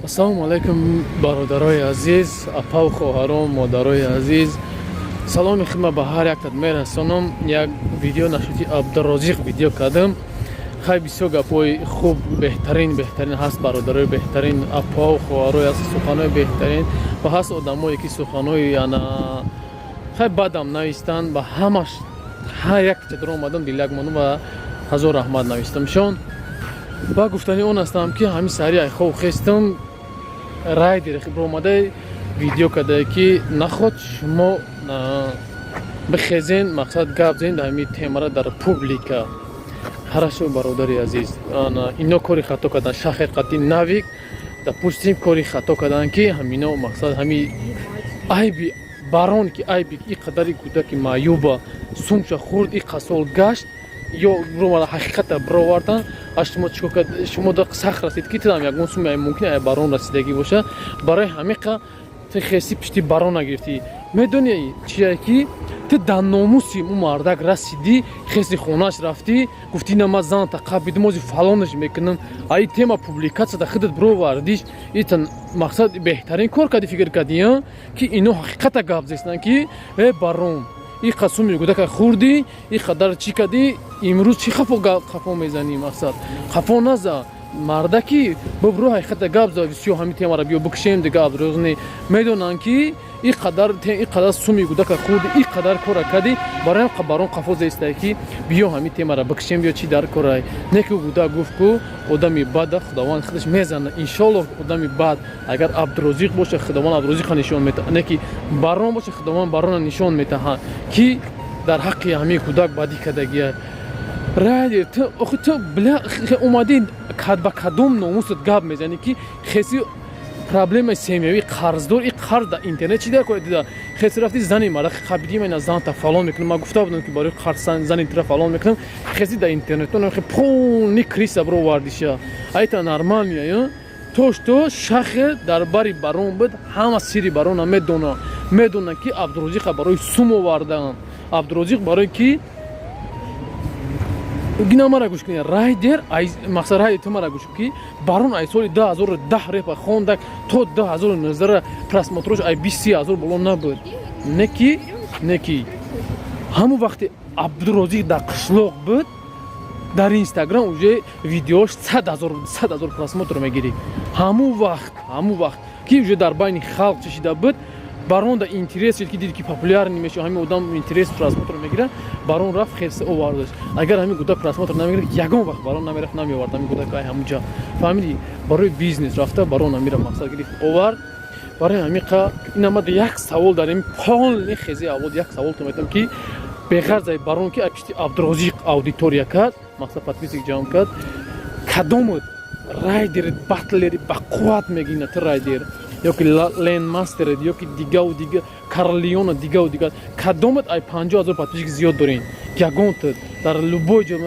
Ассалому алайкум, бародарои азиз, апаву хоҳарон, модарои азиз. Саломи хидмат ба ҳар яктат мерасонам. Як видео нашути Абдурозиқ видео кардам. Хай, бисёр гапҳои хуб, беҳтарин, беҳтарин ҳаст, бародарои беҳтарин, апаву хоҳарои аст, суханои беҳтарин ва ҳаст одамое, ки суханои ана хай бадам навистанд. Ба ҳамаш, ҳар як чадро омадам, диляк мондам ва ҳазор раҳмат навистамшон. Ва гуфтани он ҳастам, ки ҳамин сари ай хоб хестам, райдер омада видео кардае, ки наход шумо бихезен, мақсад гап зен дар ҳамин темара дар публика. Хорошо, бародари азиз, ино кори хато кардан, шахи қатӣ навик, допустим, кори хато кардан, ки ҳамино мақсад ҳами айби барон, ки айби и қадари кӯдаки маъюба сумша хурд и қасол гашт ё ҳақиқата бировардан. Аз шумо чикор кард? Шумо сахт расид, ки тидам ягон суми мумкин ай барон расидагӣ боша. Барои ҳамиқа ту хеси пишти барон нагирифтӣ. Медонӣ чия, ки ту дар номуси ӯ мардак расидӣ, хеси хонааш рафтӣ, гуфтӣ: «На, ман заната қабидим, ози фалонаш мекунам». Аи тема публикатсияда худат бировардиш. Ита мақсад беҳтарин кор кардӣ, фикр кардӣ, ки ино ҳақиқата гап зестанд, ки э барон, и қасуми кӯдака хурдӣ, и қадар чӣ кардӣ, имрӯз чӣ хафо мезанӣ? Мақсад хафо наза, мардаки бибро, ҳақиқата гап за. Всё, ҳамин темара биё бикшем дига. Абдурозиқ медонанд, ки и қадар, и қадар суми кӯдака хурди, и қадар кора кардӣ, барои барон қафо зестае, ки биё ҳамин темара бикшем, биё чӣ дар корай. Не ки кӯдак гуфт ку одами бада Худованд худаш мезана, иншоллоҳ. Одами бад агар Абдурозиқ боша, Худованд Абдурозиқа нишон метаҳад, не ки барон боша, Худованд барона нишон метаҳад, ки дар ҳаққи ҳамин кӯдак бадӣ кардагия. Райдер, ту охи, ту бля омадӣ, ба кадом номусат гап мезанӣ, ки хеси проблемаи семьявӣ, қарздор, и қарз дар интернет чи дар кора дида, хеси рафти зани мара қабидӣ, мена занта фалон мекунам, ман гуфта будам, ки барои қарз зани тира фалон мекунам, хеси дар интернет полный криса бировардиша. Айта нормальная то что шахе дар бари барон буд, ҳама сири барона медона, медона, ки Абдурозиқа барои сум овардаанд. Абдурозиқ барои ки гина мара гӯш кунед, райдер, мақсад райдер, ту мара гӯш, ки барон ай соли 2010 репа хондак то 2019 просмотрош ай 20 ҳазор боло набуд. Не ки ҳамон вақте Абдурозиқ дар қишлоқ буд, дар Инстаграм уже видеош 100 ҳазор, 100 ҳазор просмотр мегирӣ. Ҳамун вақт ки уже дар байни халқ чишида буд, барон да интерес шуд, ки дид, ки популярный мешава ҳамин одам, интерес, просмотр мегирад, барон рафт, хелсе овардаш. Агар ҳамин гудак просмотр намегирад, ягон вақт барон намерафт, намеовард ҳамин гудак ай ҳамунҷа. Фаҳмидӣ? Барои бизнес рафта, барон амира мақсад гирифт, овард. Барои ҳамиқа ин омада як савол дар ин полный хези авлод, як савол то метавам, ки беғарзаи барон, ки пишти Абдурозиқ аудитория кард, мақсад подписчик ҷамъ кард, кадомут райдери батлери бақувват мегина? Ти райдер ёки ленмастеред, ёки дигаву дига, карлиона, дигаву дига, кадомат ай 50 ҳазор подписчик зиёд дорен? Ягонта дар любой ҷо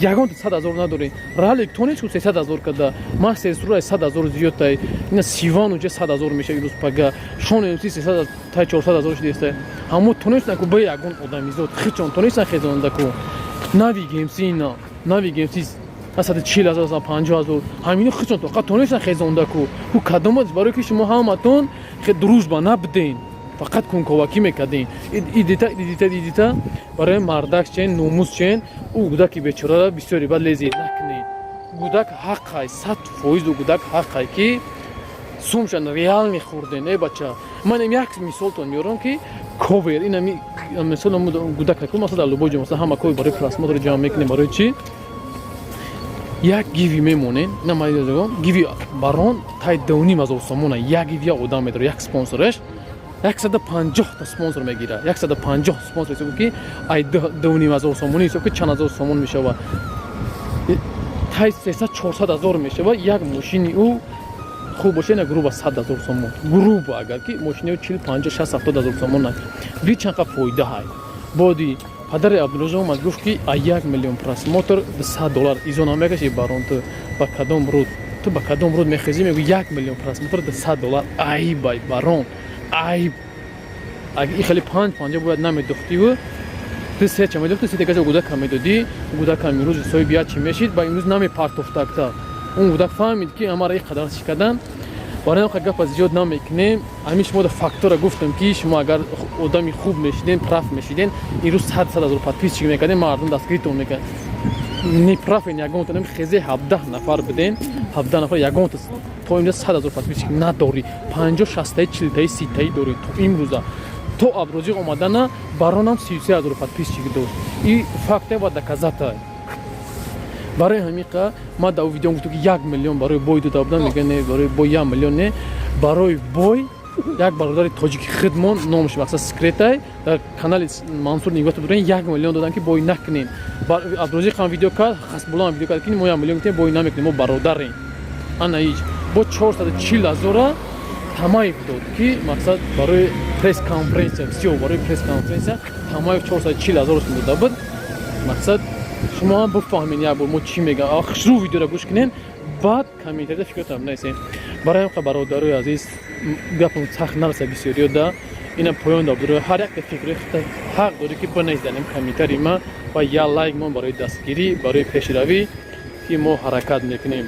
ягонта 100 ҳазор надорен. Ралик то нест ку 300 ҳазор када, ман сесура 100 ҳазор зиёдтай, ина сиван уҷа 100 ҳазор меша, ирӯз пага шон мс 300 тай 400 ҳазор шудеста. Ҳамо тонестан ку ба ягон одамизод хичон тонестан хезонда ку нави гемси, ина нави гемси 140 ҳазор, 50 ҳазор, ҳамино хичон тоқа тонестан хезонда ку. Ку кадомат? Барое ки шумо ҳаматон дружба набуден, фақат кунковакӣ мекардем. Идита, идита, идита. Барои мардак чен, номус чен, ӯ гудаки бечорара бисёре бад лези накунед. Гудак ҳаққай, 100%. Ӯ гудак ҳаққай, ки сумшан реал мехӯрден. Э бача, ман як мисолтон меорам, ки ковер инами мисол гудака ку, масалан, дар любой ҷо, масалан, ҳама ковер барои просмотр ҷамъ мекунем. Барои чӣ як гиви мемонем? Ина ман гиви барон тай 2,5 ҳазор сомона, як гиви як одам медора, як спонсораш 150-та спонсор мегирад, 150 спонсор. Ҳисоб ки ай 2,5 ҳазор сомонӣ, ҳисоб ки чанд ҳазор сомон мешавад? Тай 300, 400 ҳазор мешавад. Як мошини ӯ хуб боша, ина грубо 100 ҳазор сомон, грубо агар ки мошини ӯ 40, 50, 60, 70 ҳазор сомон, би чанд қа фоида ҳай. Боди падари Абдурозиқ омад, гуфт, ки а 1 миллион просмотр 100 доллар изо намекаши. Барон, ту ба кадом руд, ту ба кадом руд мехезӣ, мегӯ 1 миллион просмотр 100 доллар? Айб ай, барон, айб. Агар и хеле панҷ панҷа бояд намедухтиву. Ту се ча медохти, се тегаша гудака медодӣ, гудакам имрӯз соҳиби як чи мешид ва имрӯз намепартофтакта. Он гудак фаҳмид, ки амара ин қадар чӣ кардан. Барои он гапа зиёд намекунем. Ҳамин шумо да фактора гуфтам, ки шумо агар одами хуб мешиден, прав мешиден, имрӯз 100 100 ҳазор подписчик мекардем, мардум дастгиритон мекард. Неправ ен ягонта нами хезе 17 нафар биден, 17 нафар, ягонта то имрӯз 100 000 подписчик надорӣ, 50, 60-таи, 40-таи, 30-таи дорӣ. То имрӯза, то Аброзиқ омадана, баронам 33 000 подписчик дошт. И факте ва доказата. Барои ҳамиқа ман дар видеом гуфтам, ки 1 миллион барои бой дода будам. Мега, не, барои бой 1 миллион не, барои бой як бародари тоҷики хидмон, номаш мақсад секретай, дар канали Мансур Нигоҳ дорем, 1 миллион додам, ки бой накунем. Абдурозиқ ҳам видео кард, Хасбулла ҳам видео кард, ки мо 1 миллион гуфтем, бой намекунем, мо бародарем. Ана ҳеҷ бо 440 ҳазора Тамаев дод, ки мақсад барои пресс-конференсия, всё, барои пресс-конференсия Тамаев 440 ҳазор сум дода буд. Мақсад, шумо ҳам бифаҳмед як бор мо чӣ мегӯям. Хушрӯ видеоро гӯш кунен, баъд комментария фикротам бинависем. Барои ҳам, бародарои азиз, гапам сахт нараса бисёриё да ина поён да буд. Ҳар якта фикри ҳақ дорӣ, ки бинависданем комментарии ма ва я лайк мон барои дастгирӣ, барои пешравӣ, ки мо ҳаракат мекунем.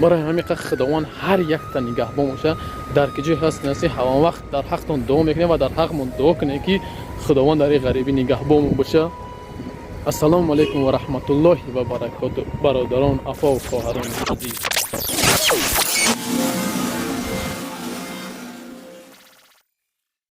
Барои ҳамиқа Худованд ҳар якта нигаҳбон боша. Дар ки ҷой ҳаст наси, ҳамон вақт дар ҳақтон дуо мекунем ва дар ҳақмон дуо кунем, ки Худованд дар ин ғарибӣ нигаҳбонмон боша. Ассалому алайкум ва раҳматуллоҳи ва баракоту, бародарон, афову хоҳарони азиз.